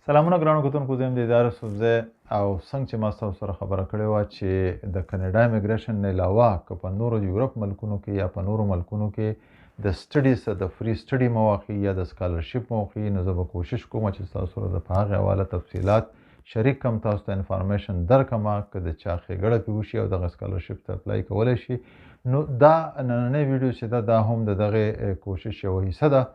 سلامونه ګرانو کتونکو، زه یم دیدار یوسفزی. او څنګه چې ما ستاسو سره خبره کړې وه چې د کاناډا امیګریشن نه علاوه که په نورو یورپ ملکونو کې یا په نورو ملکونو کې د study څه د free study مواقع یا د scholarship مواقع، نو زه به کوشش کوم چې ستاسو سره د په هغې حواله تفصیلات شریک کم، تاسو ته information درکم که د چا ښېګړه پې وشي او دغه scholarship ته apply کولی شي. نو دا نننۍ ویډیو چې ده، دا هم د دغې کوشش یوه حصه ده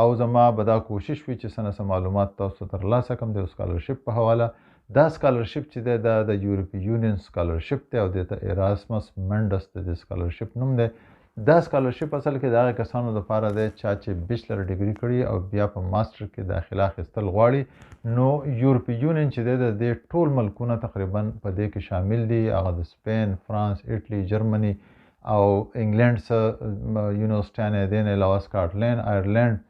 او زما به دا کوشش وي چې څه نه څه معلومات تاسو ته ترلاسه کړم د scholarship په حواله. دا scholarship چې دی، دا د یورپي یونین scholarship دی او دې ته ایراسمس منډس د دې scholarship نوم دی. دا scholarship اصل کې د هغه کسانو لپاره دی چا چې bachelor degree کړي او بیا په master کې داخله اخیستل غواړي. نو یورپي یونین چې دی، د دې ټول ملکونه تقریبا په دې کې شامل دي، هغه د سپین، فرانس، اټلی، جرمني او انګلند څه یونیورسټیانې دي، نه علاوه سکاټلند، آیرلند.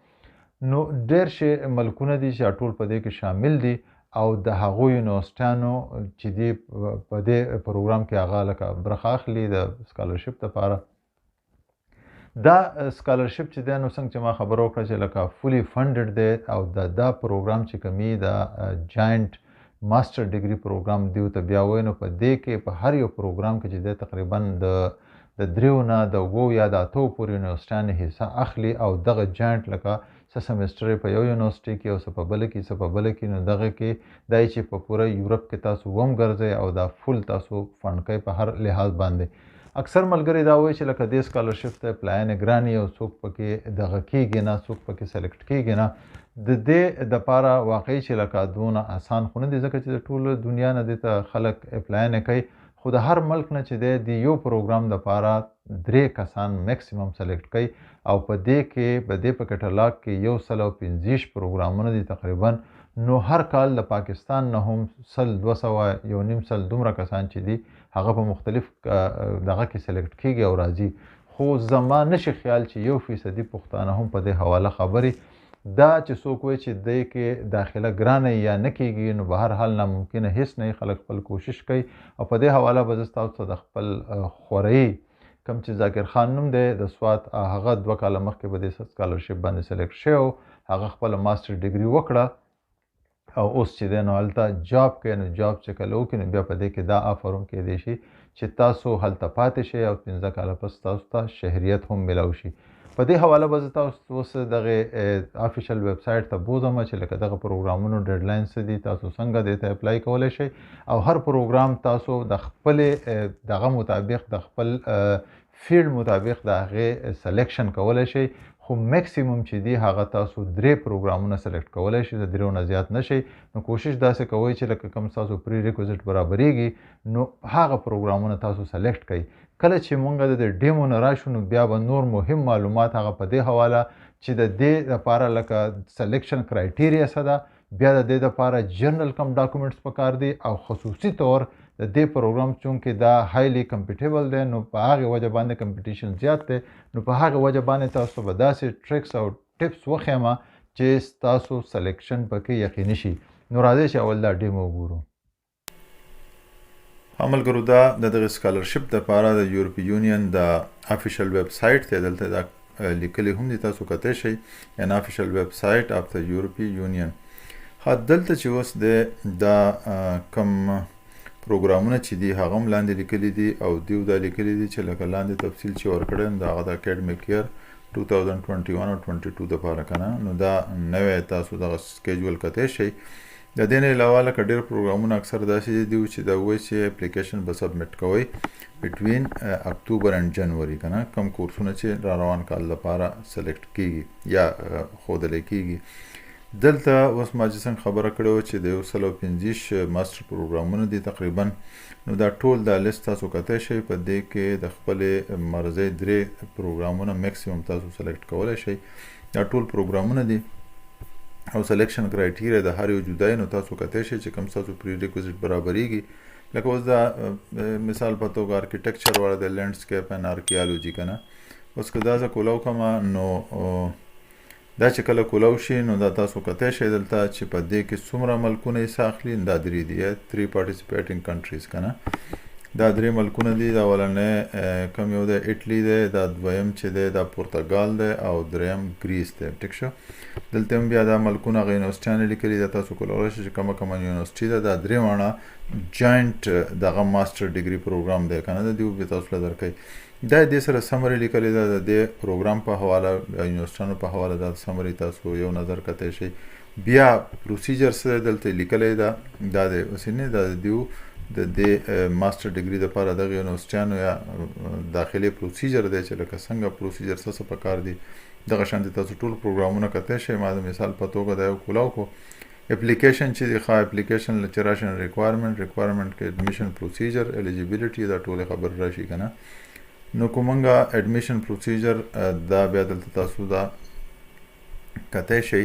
نو ډېر شي ملکونه دي چې ټول په دې کې شامل دي او د هغو یونیورسټیانو چې دی په دې پروګرام کې هغه لکه برخه اخلي د scholarship لپاره. دا scholarship چې دی، نو څنګه چې ما خبره وکړه چې لکه fully funded دی او دا پروګرام چې کمی د joint master degree program دیو ته بیا وایي. نو په دې کې په هر یو پروګرام کې چې دی، تقریبا د دریو نه د اوو یا د اتو پورې یونیورسټیانې حصه اخلي او دغه joint لکه څه سمسټر په یو یونیورسټي کې او څه په بله کې، څه په بله کې. نو دغه کې دای چې په پوره یورپ کې تاسو وم ګرځئ او دا full تاسو fund کوي په هر لحاظ باندې. اکثر ملګري دا وایي چې لکه دې scholarship ته apply نه ګراني او څوک پکې دغه کېږي نه، څوک پکې select کېږي نه. د دې دپاره واقعي چې لکه دونه اسان خو نه دی، ځکه چې د ټولو دنیا نه دې ته خلک apply نه کوي. خو د هر ملک نه چې دی، د یو پروګرام دپاره درې کسان maximum select کوي او په دې کې په دې په کټلاګ کې 125 پروګرامونه دي تقریبا. نو هر کال د پاکستان نه هم 100، 200، 150 دومره کسان چې دي، هغه په مختلف دغه کې select کیږي او راځي. خو زما نشي خیال چې 1 فیصدي پښتانه هم په دې حواله خبرې. دا چې څوک وایي چې دې کې داخله ګرانه یا نه کیږي، نو به هر حال ناممکنه هیڅ نه، خلک خپل کوشش کوي. او په دې حواله به زه ستاسو ته د خپل خورۍ کوم چې ذاکر خان نوم دی د سوات، هغه 2 کاله مخکې په دې scholarship باندې select شوی، هغه خپله master degree وکړه او اوس چې دی نو هلته job کوي. نو job چې کله وکړي، نو بیا په دې کې دا offer هم کېدی شي چې تاسو هلته پاتې شئ او 5 کاله پس تاسو ته شهریت هم ملاو شي. په دې حواله به زه تاسو اوس دغه official website ته بوزم چې لکه دغه پروګرامونو deadline څه دي، تاسو څنګه دې ته apply کولی شئ او هر پروګرام تاسو د خپلې دغه مطابق، د خپل field مطابق د هغې selection کولی شئ. خو maximum چې دی، هغه تاسو درې پروګرامونه select کولی شئ، د دریو نه زیات نشئ. نو کوشش داسې کوئ چې لکه کوم تاسو prerequisite برابرېږي، نو هغه پروګرامونه تاسو select کړئ. کله چې مونږ د demo نه راشو، نو بیا به نور مهم معلومات هغه په دې حواله چې د دې لپاره لکه selection criteria څه ده، بیا د دې لپاره general کوم documents پکار دي او خصوصي طور د دې پروګرام چونکه دا highly competitive دی، نو په هغه وجه باندې competition زیات دی، نو په هغه وجه باندې تاسو به داسې tricks او tips وښیم چې ستاسو selection پکې یقیني شي. نو راځئ چې اول دا demo وګورو. ملګرو، دا د دغه scholarship د پاره د یورپي یونین د official website دی. دلته دا لیکلي هم دي، تاسو کتلی شئ، an official website of the European Union. ها، دلته چې اوس د دا کم پروګرامونه چې دي، هغه هم لاندې لیکلي دي او دیو دا لیکلي دي چې لکه لاندې تفصیل چې ورکړی، دا هغه د academic year 2021 او 22 د پاره کنه. نو دا نوی تاسو دغه schedule کتلی شئ. د دې نه علاوه لکه ډېر پروګرامونه اکثر داسې دي چې دا وایي چې اپلیکیشن به submit کوئ between October and January کنه، کم کورسونه چې را روان کال لپاره select کیږي یا ښودل کیږي. دلته اوس ما چې څنګه خبره کړې وه چې د 125 master پروګرامونه دي تقریبا، نو دا ټول دا لیست تاسو کتلی شئ. په دې کې د خپلې مرضۍ درې پروګرامونه maximum تاسو select کولی شئ. دا ټول پروګرامونه دي او selection criteria د هر یو جدا. نو تاسو کتلی شئ چې کوم تاسو prerequisite برابرېږي. لکه اوس دا مثال په توګه architecture والا د landscape and archaeology کنه، اوس که دا زه کولاو کوم، نو دا چې کله کولاو شي، نو دا تاسو کتلی شئ دلته چې په دې کې څومره ملکونه حصه اخلي. دا درې دي، three participating countries کنه. دا درې ملکونه دي. دا اولنی کوم یو دی؟ اټلی دی. دا دویم چې دی دا پرتګال دی، او دریم ګریس دی. ټیک شو. دلته هم بیا دا ملکونه هغه یونیورسټیانې لیکلي دا تاسو کولای شئ چې کومه کومه یونیورسټي ده. دا درې واړه جاینټ دغه ماستر ډیګري پروګرام دی که نه، د دې به تاسو له درکوي. دا دې سره سمري لیکلې ده د دې پروګرام په حواله، یونیورسټیانو په حواله. دا سمري تاسو یو نظر کتی شئ. بیا پروسیجر څه دی دلته لیکلی ده. دا دی اوس نه دا د دیو د دې ماستر ډیګري دپاره دغه یونیورسټیانو یا داخلي پروسیجر دی چې لکه څنګه پروسیجر څه څه پکار دي. دغه شان تاسو ټول پروګرامونه کتی شئ. ما د مثال په توګه دا یو کولاو کو اپلیکیشن چې دی، ښه اپلیکیشن له چې راشي ریکوایرمنټ کې اډمیشن پروسیجر، الیجیبিলিټي، دا ټولې خبرې راشي که نه. نو که مونږه اډمیشن پروسیجر دا بیا دلته تاسو دا کتی شئ.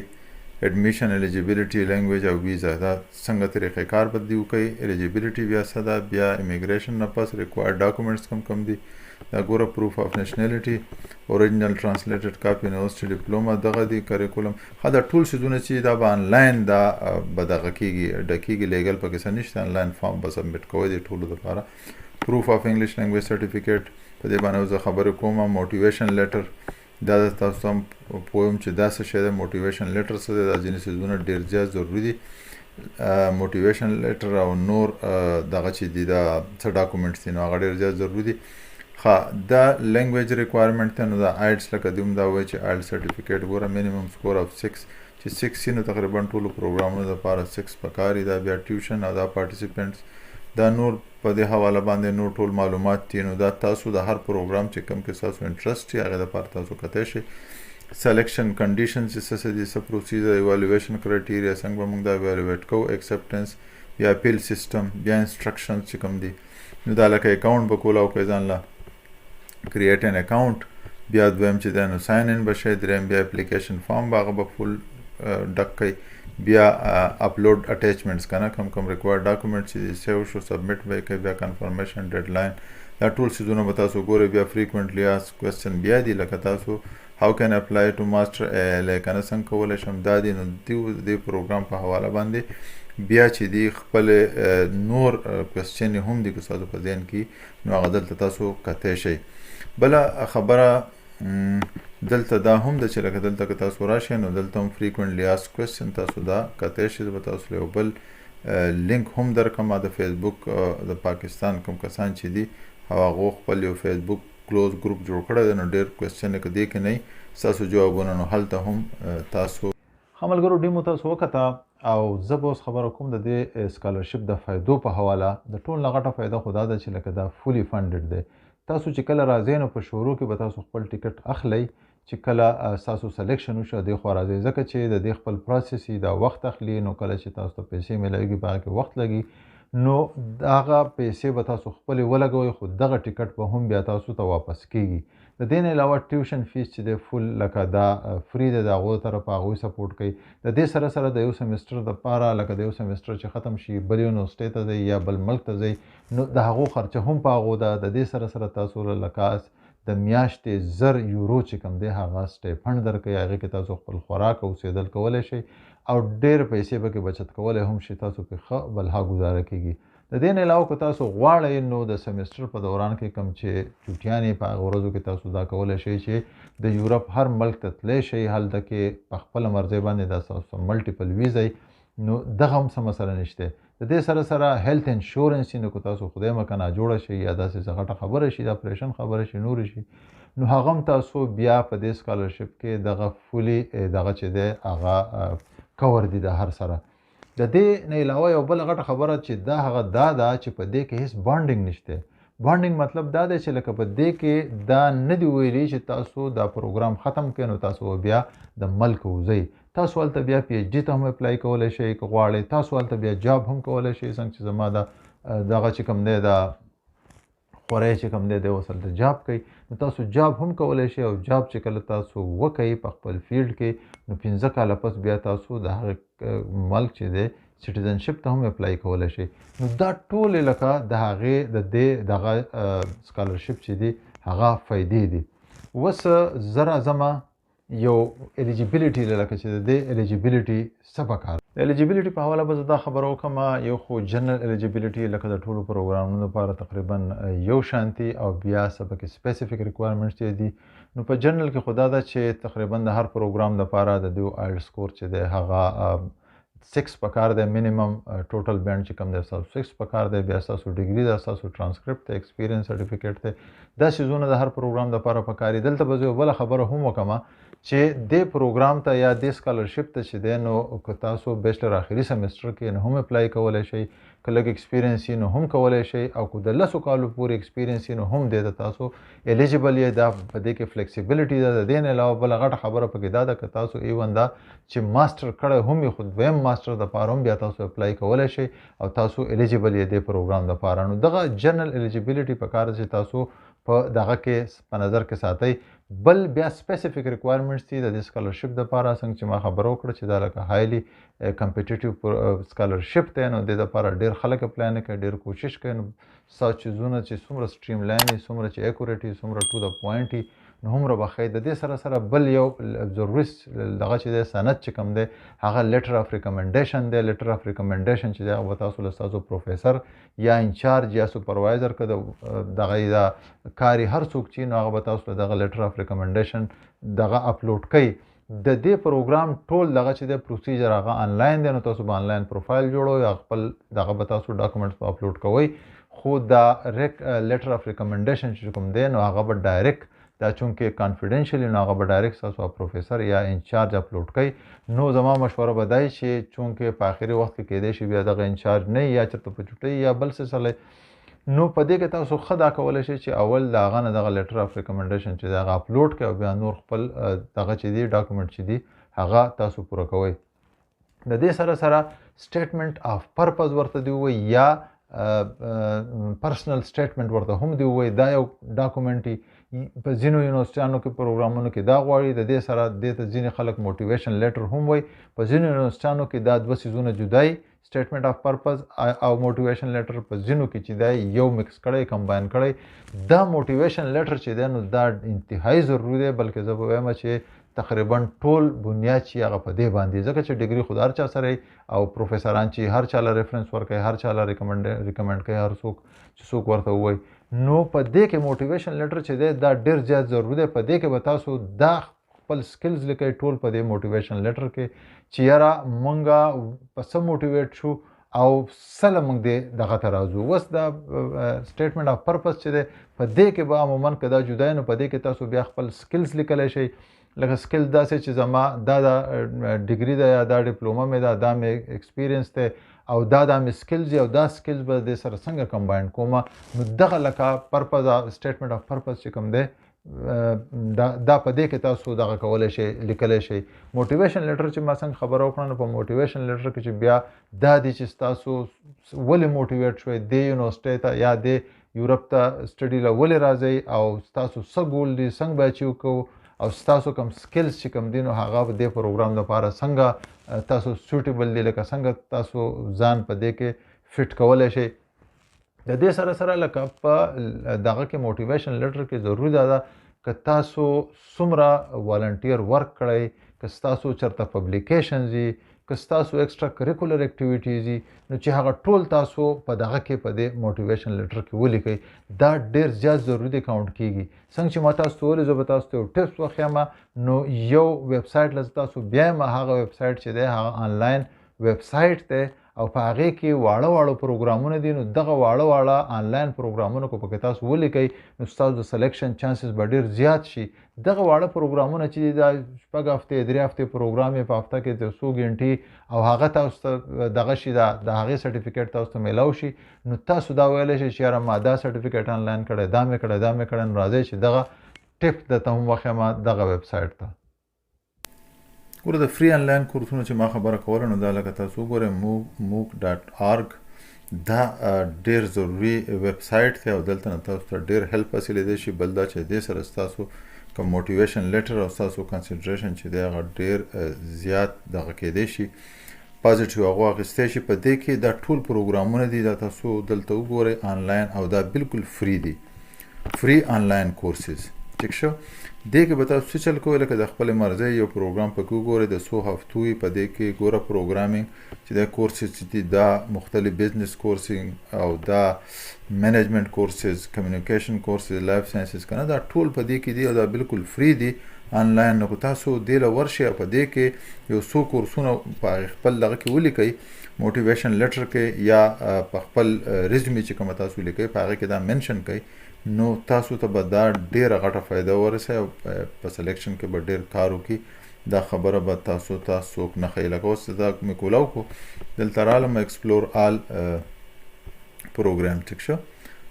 اډمیشن، الیجیبিলিټي، لینګویج او ویزا، دا څنګه طریقې کار به دی وکړي. الیجیبিলিټي بیا څه ده، بیا امیګریشن نه پس ریکوایرډ ډاکومنټس کوم کوم دي. دا ګوره پروف اف نېشنلټي، اوریجنل ټرانسلیټډ کاپي، یونیورسټي ډیپلوما، دغه دي کریکولم. ښه دا ټول څیزونه چې دا به انلاین دا به دغه کېږي، ډکېږي، لیګل پکې څه نشته. انلاین فارم به سبمټ کوئ د ټولو دپاره. پروف اف انګلیش لینګویج سرټیفیکیټ، په دې باندې زه خبرې کوم. موټیویشن لیټر، دا د تاسو هم پوهم چې دا څه شی دی، موټیویشن لیټر څه دی. دا ځینې څیزونه ډېر زیات ضروري دي. موټیویشن لیټر او نور دغه چې دي دا څه ډاکومنټس دي نو هغه ډېر زیات ضروري دي. ښه دا لینګویج ریکوایرمنټ دی. نو دا آیلټس لکه دوی هم دا وایي چې آیلټس سرټیفیکیټ ګوره مینیمم سکور اف 6، چې 6 نو تقریبا ټولو پروګرامونو دپاره 6 پکار دي. دا بیا ټیوشن او دا پارټیسیپنټس، دا نور په دې حواله باندې نور ټول معلومات دي. نو دا تاسو د هر پروګرام چې کوم کې تاسو انټرست وي هغې دپاره تاسو کتی شئ. سلیکشن کنډیشن چې څه څه دي، څه پروسیجر، ایوالویشن کرایټیریا، څنګه به موږ دا ایوالویټ کوو، اکسپټنس، بیا اپیل سیستم، بیا انسټرکشنز چې کوم دي. نو دا لکه اکاونټ به کولاو کوئ ځان له کریټ ان اکاونټ، بیا دویم چې دی نو ساین ان به شئ، دریم بیا اپلیکیشن فارم به هغه به فول ډک کوئ، بیا اپلوډ اټیچمنټس که نه کوم کوم ریکوایرډ ډاکومنټس چې دي سیو شو سبمټ به یې کوئ، بیا کنفرمیشن ډیډلاین، دا ټول څیزونه به تاسو ګورئ. بیا فریکوینټلی آسک کوېسچن بیا دي لکه تاسو هاو کین اپلای ټو ماستر ای ال ای که نه څنګه کولی شم دا دي. نو دې پروګرام په حواله باندې بیا چې دی خپل نور کوېسچن هم دي که ستاسو په ذهن کې نو هغه دلته تاسو کتی شئ. بله خبره دلته دا هم ده چې لکه دلته که تاسو راشئ نو دلته هم فریکوینټلی آسک کوېسچن تاسو دا کتی شئ. زه به تاسو له یو بل لینک هم درکړم د فیسبوک د پاکستان کوم کسان چې دي او هغو خپل یو فیسبوک کلوز ګروپ جوړ کړی دی، نو ډېر کوېسچن که دې کې نه ستاسو جوابونه نو هلته هم تاسو. ښه ملګرو، ډیمو تاسو وکته او زه به اوس خبره کوم د دې سکالرشپ د فایدو په حواله. د ټول نه غټه فایده خو دا ده چې لکه دا فولي فنډډ دی. تاسو چې کله راځئ نو په شروع کې به تاسو خپل ټیکټ اخلئ چې کله ستاسو سلیکشن وشو دې خوا راځئ، ځکه چې د دې خپل پروسس یې دا وخت اخلي. نو کله چې تاسو ته پیسې میلاویږي په هغه کې وخت لګي، نو هغه پیسې به تاسو خپلې ولګوئ، خو دغه ټیکټ به هم بیا تاسو ته واپس کیږي. د دې نه علاوه ټیوشن فیس چې دی فول لکه دا فری دی، د هغو طرفه هغوی سپورټ کوي. د دې سره سره د یو سمسټر دپاره لکه د یو سمسټر چې ختم شي بل یونیورسټۍ ته ځئ یا بل ملک ته ځئ نو د هغو خرچه هم په هغو ده. د دې سره سره تاسو له لکه د میاشتې 1000 یورو چې کوم دی هغه سټیپنډ درکوي، هغې کې تاسو خپل خوراک او اوسېدل کولی شئ او ډېر پیسې پکې بچت کولی هم شئ، تاسو پې ښه بلها ګزاره کېږي. د دې نه علاوه که تاسو غواړئ نو د سمسټر په دوران کې کوم چې چوټیانې په هغه ورځو کې تاسو دا کولی شئ چې د یورپ هر ملک ته تللی شئ، هلته کې په خپله مرضۍ باندې دا ستاسو ملټیپل ویزه وي، نو دغه هم څه مسله نشته. د دې سره سره هیلث انشورنس، نو که تاسو خدای مه که ناجوړه شئ یا داسې څه غټه خبره شي، د اپریشن خبره شي، نورې شي، نو هغه هم تاسو بیا په دې سکالرشپ کې دغه فولي دغه چې دی هغه کور دی د هر سره. د دې نه علاوه یو بله غټه خبره چې دا هغه دا ده چې په دې کې هیڅ بانډینګ نشته. بانډینګ مطلب دا دی چې لکه په دې کې دا نه دی ویلي چې تاسو دا پروګرام ختم کړئ نو تاسو به بیا د ملک وځئ. تاسو هلته بیا پی ایچ ډي ته هم اپلای کولی شئ که غواړئ، تاسو هلته بیا جاب هم کولی شئ. څنګه چې زما دا دغه چې کوم دی دا خورې چې کوم دی دی اوس هلته جاب کوي، نو تاسو جاب هم کولی شئ. او جاب چې کله تاسو وکئ په خپل فیلډ کې نو 5 کاله پس بیا تاسو د هغه ملک چې دی سټیزنشپ ته هم اپلای کولی شئ. نو دا ټولې لکه د هغې د دې دغه سکالرشپ چې دی هغه فایدې دي. اوس زه راځم یو الیجیبیلیټي لکه چې د دې الیجیبیلیټي څه پکار. د الیجیبিলিټي په حواله به زه دا خبره وکړم، یو خو جنرال الیجیبিলিټي لکه د ټولو پروګرامونو لپاره تقریبا یو شانتي، او بیا څه پکې سپیسیفیک ریکوایرمنټس چې دي. نو په جنرال کې خو دا ده چې تقریبا د هر پروګرام لپاره د دوی آیلټس سکور چې دی هغه 6 پکار دی، مینیمم ټوټل بینډ چې کوم دی ستاسو 6 پکار دی، بیا ستاسو ډیګري ده، ستاسو ترانسکریپټ دی، ایکسپیرینس سرټیفیکیټ دی، دا څیزونه د هر پروګرام لپاره پکار دي. دلته به زه یوه بله خبره هم وکړم چې دې پروګرام ته یا دې سکالرشپ ته چې دی نو که تاسو بیچلر آخري سمسټر کې نو هم اپلای کولی شئ، که لږ ایکسپیرینس یې نو هم کولی شئ، او که د 10 کالو پورې ایکسپیرینس یې نو هم دې ته تاسو الیجیبل یې. دا په دې کې فلیکسیبিলিټي ده. د دې نه علاوه بله غټه خبره پکې دا ده که تاسو ایون دا چې ماستر کړی هم یې، خو دویم ماستر دپاره هم بیا تاسو اپلای کولی شئ او تاسو الیجیبل یې دې پروګرام دپاره. نو دغه جنرال الیجیبিলিټي پکار ده چې تاسو په دغه کې په نظر کې ساتئ. بل بیا سپیسیفیک ریکوایرمنټس دي د دې سکالرشپ دپاره، څنګه چې ما خبره وکړه چې دا لکه هایلی کمپټیټیو سکالرشپ دی، نو دې دپاره ډېر خلک اپلای نه کوي، ډېر کوشش کوي. نو ستاسو څیزونه چې څومره سټریم لاین وي، څومره چې اکوریټ وي، څومره ټو د پوینټ وي، نو هومره به ښه وي. د دې سره سره بل یو ضروري دغه چې دی سند چې کوم دی هغه لیټر اف ریکمنډیشن دی. لیټر اف ریکمنډیشن چې دی هغه به تاسو له ستاسو پروفیسر یا انچارج یا سپروایزر که دغه یې دا کاري هر څوک چې نو هغه به تاسو له دغه لیټر اف ریکمنډیشن دغه اپلوډ کوي. د دې پروګرام ټول دغه چې دی پروسیجر هغه آنلاین دی، نو تاسو به آنلاین پروفایل جوړوئ، هغه خپل دغه به تاسو ډاکومنټس به اپلوډ کوئ. خو دا لیټر اف ریکمنډیشن چې کوم دی نو هغه به ډایرکټ دا چونکې کانفیډنشلی نو هغه به ډایرکټ ستاسو پروفیسر یا انچارج اپلوډ کوي. نو زما مشوره به دا وي چې چونکې په آخري وخت کې کېدای شي بیا دغه انچارج نه یا چېرته په چوټۍ یا بل څه سره، نو په دې کې تاسو ښه دا کولی شئ چې اول د هغه نه دغه لیټر اف ریکمنډیشن چې دی هغه اپلوډ کړئ او بیا نور خپل دغه چې دي ډاکومنټ چې دي هغه تاسو پوره کوئ. د دې سره سره سټیټمنټ اف پرپز ورته دی ووایي یا پرسنل سټیټمنټ ورته هم دی ووایي. دا یو ډاکومنټ په ځینو یونیورسټیانو کې پروګرامونو کې دا غواړي. د دې سره دې ته ځینې خلک موټیویشن لیټر هم وایي. په ځینو یونیورسټیانو کې دا دوه څیزونه جدا وي، سټیټمنټ اف پرپز او موټیویشن لیټر. په ځینو کې چې دا یو مکس کړی کمباین کړی. دا موټیویشن لیټر چې دی نو دا انتهایی ضروري دی، بلکې زه به وایم چې تقریبا ټول بنیاد چې هغه په دې باندې، ځکه چې ډیګري خو د هر چا سره او پروفیسران چې هر چا له ریفرنس ورکوي، هر چا له ریکمنډ کوي، هر څوک چې څوک ورته ووایي. نو په دې کې موټیویشن لیټر چې دی دا ډېر زیات ضروري دی. په دې کې به تاسو دا خپل سکلز لیکئ ټول په دې موټیویشن لیټر کې چې یاره مونږ په څه موټیویټ شو او څله مونږ دې دغه ته راځو. اوس دا سټیټمنټ اف پرپز چې دی په دې کې به عموماً که دا جدا نو په دې کې تاسو بیا خپل سکلز لیکلی شئ. لکه سکل داسې چې زما دا دا ډیګري ده یا دا ډیپلومه مې ده، دا مې ایکسپیرینس دی او دا دا مې سکلز دي او دا سکلز به دې سره څنګه کمباین کوم. نو دغه لکه پرپز سټیټمنټ اف پرپز چې کوم دی دا په دې کې تاسو دغه کولی شئ لیکلی شئ. موټیویشن لیټر چې ما څنګه خبره وکړه نو په موټیویشن لیټر کې چې بیا دا دي چې تاسو ولې موټیویټ شوئ دې یونیورسټۍ ته یا دې یورپ ته سټډي له ولې راځئ او ستاسو څه ګول دي، څنګه به اچیو کوو او ستاسو کوم سکلز چې کوم دي نو هغه دې پروګرام دپاره څنګه تاسو سوټیبل دي، لکه څنګه تاسو ځان په دې کې فټ کولی شئ. د دې سره سره لکه په دغه کې موټیویشن لیټر کې ضروري دا ده که تاسو څومره والنټیر ورک کړئ، که ستاسو چېرته پبلیکیشنز وي، که ستاسو ایکسټرا کریکولر اکټیویټیز وي، نو چې هغه ټول تاسو په دغه کې په دې موټیویشن لیټر کې ولیکئ. دا ډېر زیات ضروري دی کاونټ کیږي. څنګه چې ما تاسو ته وویل زه به تاسو ته یو ټپس وښیم، نو یو ویب سایټ له تاسو بیایم، هغه ویب سایټ چې دی هغه آنلاین ویب سایټ دی او په هغې کې واړه واړه پروګرامونه دي. نو دغه واړه واړه آنلاین پروګرامونه که پکې تاسو ولیکئ نو ستاسو د سلیکشن چانسز به ډېر زیات شي. دغه واړه پروګرامونه چې دي دا 6 هفتې 3 هفتې پروګرام یې په هفته کې د څو ګنټې او هغه تاسو ته دغه شي، دا د هغې سرټیفیکیټ تاسو ته میلاو شي. نو تاسو دا ویلی شئ چې یاره ما دا سرټیفیکیټ آنلاین کړی، دا مې کړی، دا مې کړی، نو راځئ چې دغه ټپ درته هم وښیم دغه ویب سایټ ته. ګوره د فری آنلاین کورسونو چې ما خبره کوله نو دا لکه تاسو وګورئ mook.org دا ډېر ضروري ویب سایټ دی او دلته نه تاسو ته ډېر هیلپ حاصلېدی شي. بل دا چې دې سره ستاسو کوم موټیویشن لیټر او ستاسو کنسیډریشن چې دی هغه ډېر زیات دغه کېدی شي، پازیټیو هغه اخیستی شي. په دې کې دا ټول پروګرامونه دي، دا تاسو دلته وګورئ آنلاین او دا بالکل فری دي، فری آنلاین کورسز. ټیک شو. دې کې به تاسو څه چل کوئ، لکه د خپلې مرضۍ یو پروګرام پکې وګورئ د څو هفتو وي. په دې کې ګوره پروګرامینګ چې دا کورسز چې دي دا مختلف بزنس کورسینګ او دا منیجمنټ کورسز، کمیونیکیشن کورسز، لایف ساینسز کنه، دا ټول په دې کې دي او دا بالکل فری دي آنلاین. نو که تاسو دې له ورشئ او په دې کې یو څو کورسونه په خپل دغه کې ولیکئ، موټیویشن لیټر کې یا په خپل ریزومې چې کومه تاسو لیکئ په هغه کې دا منشن کړئ، نو تاسو ته به دا ډیره غټه فایده ورسوي او په سلیکشن کې به ډیر کار وکړي. دا خبره به تاسو ته څوک نه ښیي. لکه اوس دا مې کولاو کړو، دلته رالم ایکسپلور آل پروګرام، ټیک شو.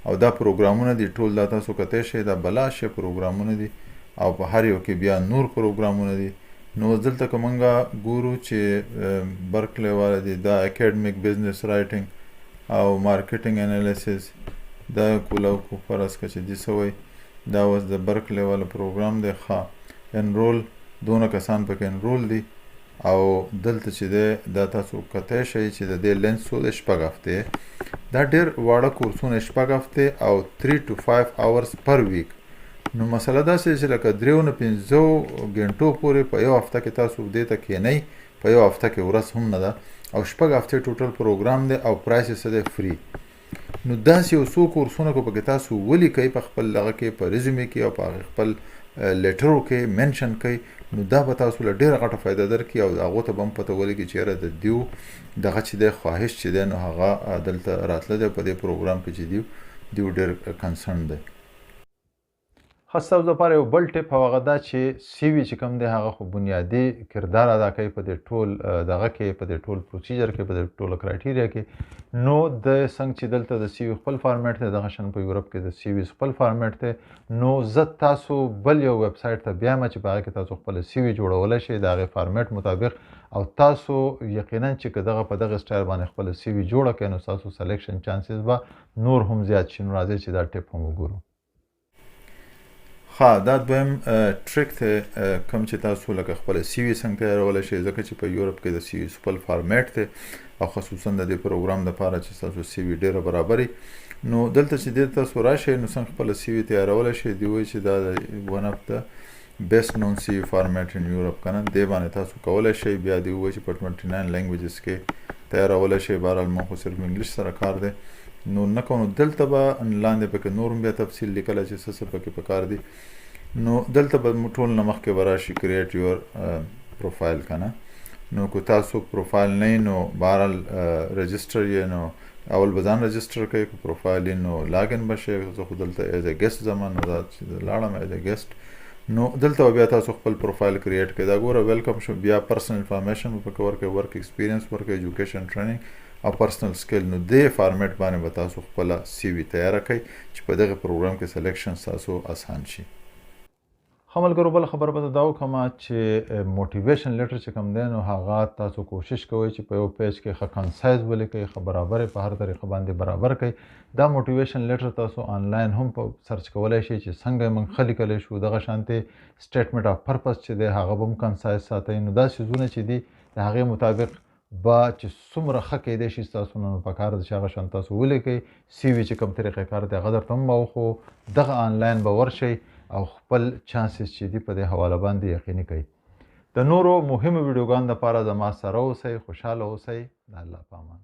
او دا پروګرامونه دي ټول، دا تاسو کتی شئ، دا بلا شی پروګرامونه دي او په هر یو کې بیا نور پروګرامونه دي. نو اوس دلته که موږ ګورو چې برکلی والا دي، دا اکیډمیک بزنس رایټینګ او مارکیټینګ انالیسس، دا کولاو کو فرض که چې دي څه وایي. دا اوس د برکلی والا پروګرام دی. ښه انرول دونه کسان پکې انرول دي او دلته چې دی دا تاسو کتی شئ چې د دې لینث څو دی، 6 هفتې. دا ډېر واړه کورسونه، 6 هفتې او 3 to 5 hours per week. نو مسله داسې ده چې لکه 3 نه 5 ګنټو پورې په یو هفته کې تاسو دې ته کښېنئ، په یو هفته کې ورځ هم نه ده، او 6 هفتې ټوټل پروګرام دی او پرایس یې څه دی، فری. نو داسې یو څو کورسونه که پکې تاسو ولیکئ په خپل دغه کې، په ریزومې کې او په هغې خپل لیټرو کې منشن کړئ، نو دا به تاسو له ډېره غټه فایده درکړي او هغو ته به هم پته ولګي چې یاره د دیو دغه چې دی خواهش چې دی نو هغه دلته راتله دی په دې پروګرام کې چې دیو ډېر کنسرن دی. ښه، ستاسو دپاره یو بل ټپ او هغه دا چې سی وي چې کوم دی هغه خو بنیادي کردار ادا کوي په دې ټول دغه کې، په دې ټول پروسیجر کې، په دې ټول کرایټیریا کې. نو د څنګه چې دلته د سی وي خپل فارمیټ دی، دغه شان په یورپ کې د سی وي خپل فارمیټ دی. نو زه تاسو بل یو ویب سایټ ته بیایم چې په هغه کې تاسو خپله سی وي جوړولی شئ د هغې فارمیټ مطابق، او تاسو یقینا چې که دغه په دغه سټایل باندې خپله سی وي جوړه کړئ نو ستاسو سلیکشن چانسز به نور هم زیات شي. نو راځئ چې دا ټپ هم وګورو. ښه، دا دویم ټریک دی کوم چې تاسو لکه خپله سی وي څنګه تیارولی شئ، ځکه چې په یورپ کې د سی وي خپل فارمیټ دی او خصوصا د دې پروګرام دپاره چې ستاسو سی وي ډېره برابري. نو دلته چې دې تاسو راشئ نو څنګه خپله سی وي تیارولی شئ، دی وایي چې دا ون اف د بیسټ نون سی وي فارمیټ ان یورپ که نه، دې باندې تاسو کولی شئ. بیا دی وایي چې په 29 لینګویجز کې تیارولی شئ. بهرحال مونږ خو صرف انګلیش سره کار دی نو نه کوو. نو دلته به لاندې پکې نور هم بیا تفصیل لیکلی چې څه څه پکې پکار دي. نو دلته به ټول نه مخکې به راشي کریټ یور پروفایل که نه. نو که تاسو پروفایل نه یې نو بهرحال رجسټر یې، نو اول به ځان رجسټر کوئ، که پروفایل یې نو لاګین به شئ. زه خو دلته ایز ا ګیسټ ځم، نو دا چې زه لاړم ایز ا ګیسټ، نو دلته به بیا تاسو خپل پروفایل کریټ کړئ. دا ګوره ویلکم شو، بیا پرسنل انفارمیشن به پکې ورکړئ، ورک ایکسپیرینس ورکړئ، ایجوکیشن ټرینینګ او پرسنل سکیل. نو دې فارمیټ باندې به تاسو خپله سی وي تیاره کړئ چې په دغه پروګرام کې سلیکشن ستاسو اسان شي. ښه ملګرو، بله خبره به دا وکړم چې موټیویشن لیټر چې کوم دی نو هغه تاسو کوشش کوئ چې په یو پیج کې ښه کنسایز ولیکئ، ښه برابر یې په هر طریقه باندې برابر کړئ. دا موټیویشن لیټر تاسو آنلاین هم په سرچ کولی شئ چې څنګه یې موږ ښه لیکلی شو. دغه شانتې سټیټمنټ آف پرپز چې دی هغه به هم کنسایز ساتئ. نو دا څیزونه چې دي د هغې مطابق به چې څومره ښه کیدای شي ستاسو نه، نو پکار ده چې هغه شان تاسو ولیکئ. سی وي چې کوم طریقه کار دی هغه درته هم وښو. دغه آنلاین به ورشئ او خپل چانسز چې دي په دې حواله باندې یقیني کړئ. د نورو مهمو ویډیوګانو دپاره زما سره اوسئ. خوشحاله اوسئ. د الله په امان.